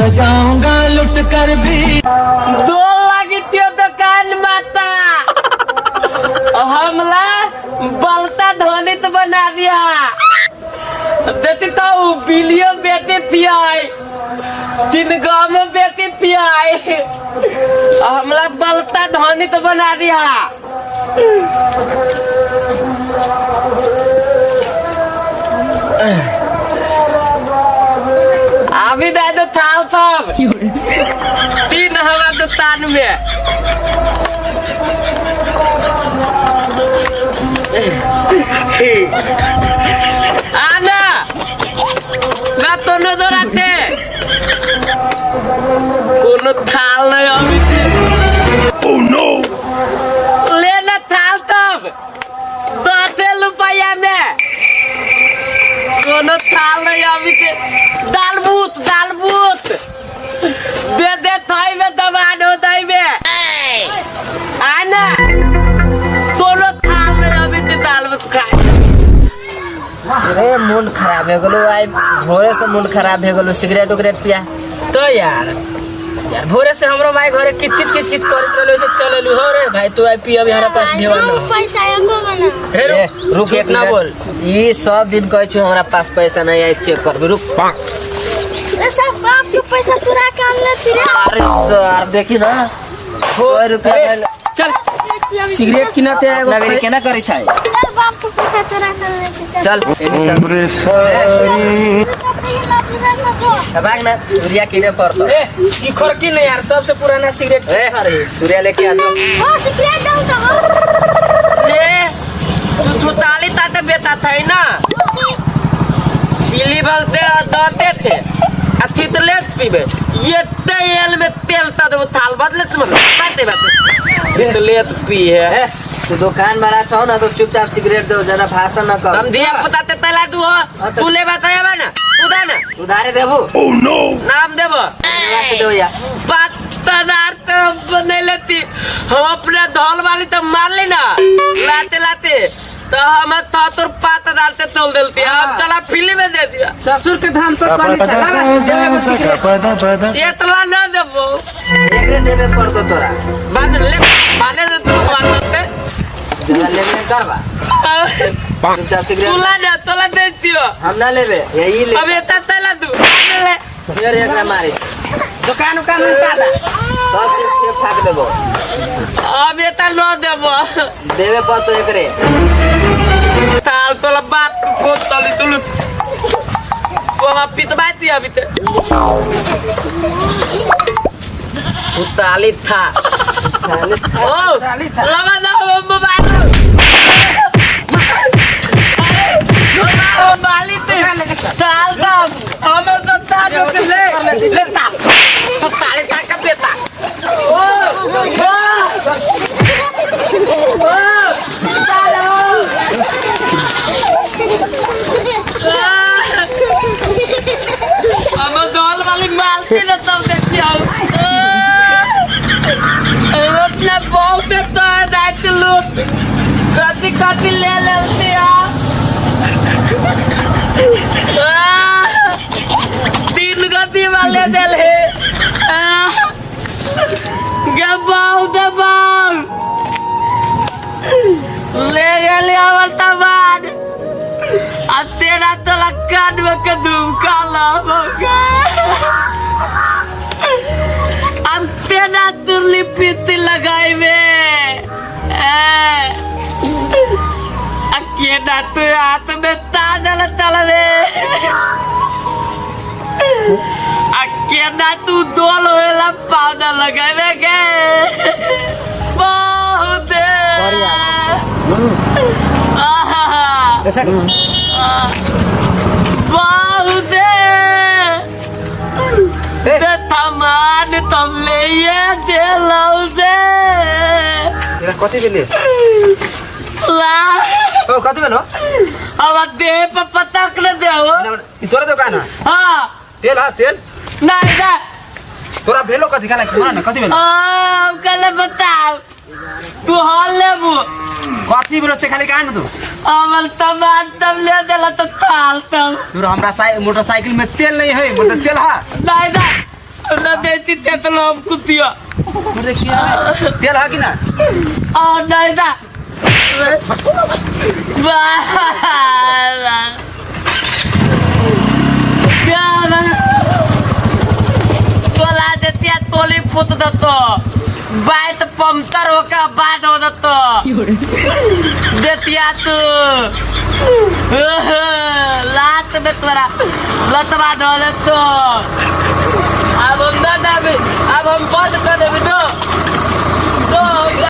सजाऊंगा लुट कर भी। दो लागी त्यो दुकान माता हमला बलता धोनी तो बना दिया देती तो उ बिलियो बेटी थी आई तीन गांव में बेटी थी आई हमला बलता धोनी तो बना दिया। अभी दे दो थाल सब तीन हवा दुकान में। आना ना तो न दौड़ाते कोनो थाल नहीं अभी। ले ना थाल तब 10 रुपया में कोनो थाल नहीं अभी के। दालबूत दालबूत दे दे थाई में दबा दो दही में। आना कोनो थाल नहीं अभी के दालबूत खाए। अरे मूड खराब हो गेलो आइ, भोरे से मूड खराब हो गेलो, सिगरेट उगरेट पिया। तो यार यार भोरे से हमरो माई घरे किच किच किच किच करत रहलो से चललू हो रे भाई तू आई पी अभी हमरा पास ढेवा न। पैसा एको गना। रे ए, रुक रुक एक झूठ ना मिनट। बोल। ई सब दिन कहै छु हमरा पास पैसा नहीं है, चेक करबी रुक। ए सब बाप के पैसा चुरा के आनले छी रे। अरे सर देखी ना 100 रुपया ए, भेल। चल सिगरेट किनते आएगो। अपना बेरी केना करै छै? चल बाप के पैसा चुरा के आनले छी चल। चल एने चल। त भाग ना सूर्या किने पड़तो। ए शिखर की नहीं यार सबसे पुराना सिगरेट ए शिखर है। सूर्या लेके आ जो। हो सिगरेट दऊ त हो। ले तू थुताली ताते बेता था ना पीली बोलते दते थे आ थितले पीबे ये तेल में तेल ता देबो थाल बदले तुम बाते बाते थितले पी है। ए तू दुकान वाला छौ ना तो चुपचाप सिगरेट दो, ज्यादा भाषण न कर। हम धिया पुता ते तला दू हो तू ले बताया ना तू दे ना। उधारे देबू? नाम देबो। से दो या। पत्तादार तो हम नहीं लेती, हम अपने धौल वाली तो मार ली ना लाते लाते तो हम तोर पातादार ते तोल देती, हम तला फिल्म में दे दिया। ससुर के धाम पर पानी चला देवे को सिगरेट। ये तला ना देबो। एकरे देबे पड़तो तोरा। बाद ले माने दे तू बात करते। ज्यादा लेबे करबा। चुपचाप सिगरेट। तुला ना तोला दे दियो। हम ना लेबे यही ले। अब ये तला दू ले। फिर एक ना मारी। दुकान उकान में ताला। सब चीज फेंक फाक देबो। अब ये ता न देबो। देबे पड़तो एकरे। ताल तोला बाप के फोन तली तुलु तो हम पितबाती अभी ते उताली था। ओ लगा दो मोबाइल मोबाइल ते ताल ताल हमें तो ताल ले ले ताल तो ताले ता का बेटा ओ ओ ओ ताल हम दौल वाली मालती न तब देखती हूँ अपना बहुत तो है दायित्व लोग कति कति ले लेते हैं। तीन गति वाले दिल है गबाऊ दबाऊ ले गेली हमर तबान आ तेरा तोला कान में के धुमका लाबोगे। अब तेरा तुरली पीती लगाइबे आ केना तू हाथ में ताजल तलबे आ केना तू दोल होएला पाउडर लगाइबे गे बहुत आहा बहुत दे थमान तम ले ये दे लौ दे। कथी भेलै? ला ओ कथी भेलो? अब देह पर पतक न देहो। ई तोरा दुकान है? हाँ। तेल है तेल? नहीं ना। तोरा भेलो कथी खाला बोला ना कथी भेलो? आ कल बताओ तू हाल लेबू कथी भेलो से खाली कहा ना तू? अमल तमान तब ले देला तो थाल तब। तोरा हमरा मोटरसाइकिल में तेल नहीं है, मतलब तेल है? नहीं ना। न देती ते तो हम कुतिया। देखिए तेल है कि ना? और नहीं था। वाह तोला देतिया तोली फूट दतो, बात पंक्चर होकर बाद हो दतो देतिया तू लात में तोरा लतवा धो देतो। अब हम ना देबी, अब हम बंद कर देबी तो।